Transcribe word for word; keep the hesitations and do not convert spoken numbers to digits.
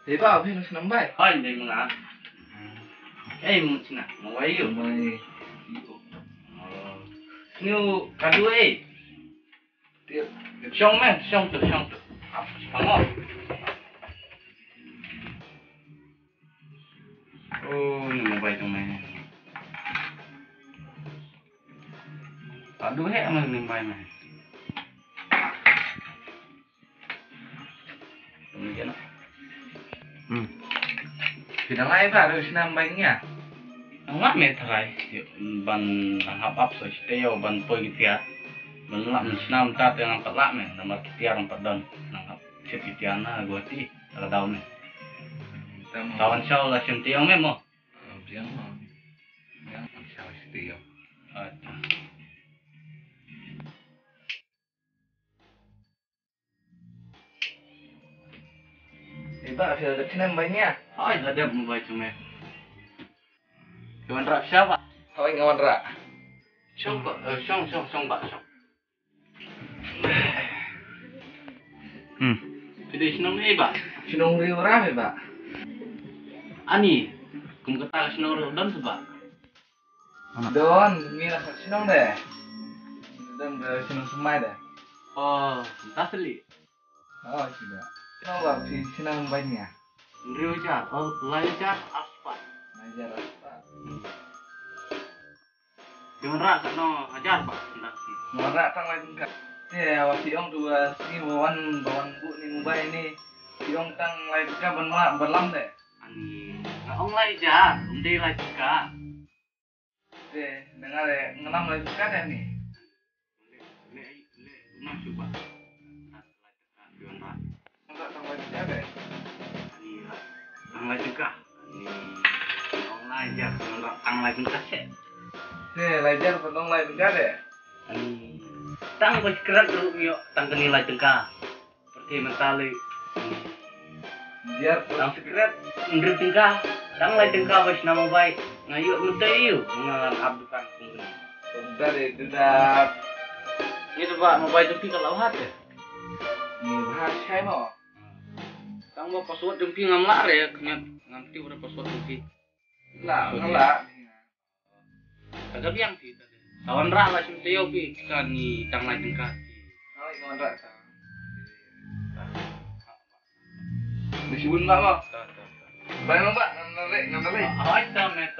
Dei ba, phi nang snem bai? Hoi, dei ma nga. Ei, mu chna, ma wai yu. Mai. Sniu kadu ei. Tiap. Shong me, shong tu, shong tu. Ap, shong mo. Oh, ni mobile tu me. Kadu he, ama ni mobile me. Hmm. Phi dang lai ba ruh snem bai nia. Nang lap me tharai ban nang hap ap so site yo ban poi ki tiar. Ban lap snem ta te nang pat lap me namar ki tiar nang pat don. Nang hap sit ki tiar na Guwahati. Ta ka daw me. Tawan shaw la shim te yong me mo. Biang mo. Biang shaw site yo. Acha. Eh, ba, phi la dep snem bai nia? Hoi, la dep mo bai snem. Phi wanrah sha ba? Hoi, nga wanrah. Shong ba, eh, shong, shong, shong ba, shong. Hmm. Phi dei shnong ei ba? Shnong Riewrah ei ba? Ani, kum kata ka shnong ruh don sa ba? Don, ngi la sat shnong de. Don de shnong Semai de. Oh, mynta seli. Oh, sida. Shnong ba phi shnong ba nia? Hynriew hajar, oh, lai hajar arspah. Lai hajar arspah. Hmm. Phi wanrah katno hajar ba? Nda. Wanrah tang lai tyngka. Te wa phi ong tu ba sngi ba wan ba wan buh ni mobile ni. Phi ong tang lai tyngka ban ma ban lam de. Ani, nga ong lai hajar, ym dei lai tyngka. Te, nga le, nga nam lai tyngka de ni. Le, le, nam shu ba. Nga tang lai tyngka de. Ani, tang lai tyngka. Ani, ong lai jar, nga tang lai tyngka se. Te, lai jar, tang lai tyngka de. Ani, tang ba skret dulu mio, tang kani lai tyngka. Pyrthei mynta lei. Biar tang secret, hynriew tyngka, tang lai tyngka ba shna mobile. Nga ïoh mynta ïoh, nga ngan ap dukan kum kane. Duda de, duda. Ni tu ba mobile tu phi ka la hat ya? Ni ba hat shai mo. Tang ba password jong phi ngam lah re, ngam, ngam tip re password jong phi. Lah, lah. Ka biang phi. Ka wanrah la shim taïew phi, kani tang lai tyngka. Hoi, ka wanrah ka. Ni shibun ba mo. Bai mo ba, ngan nalek, ngan nalek. Hoi, ta met.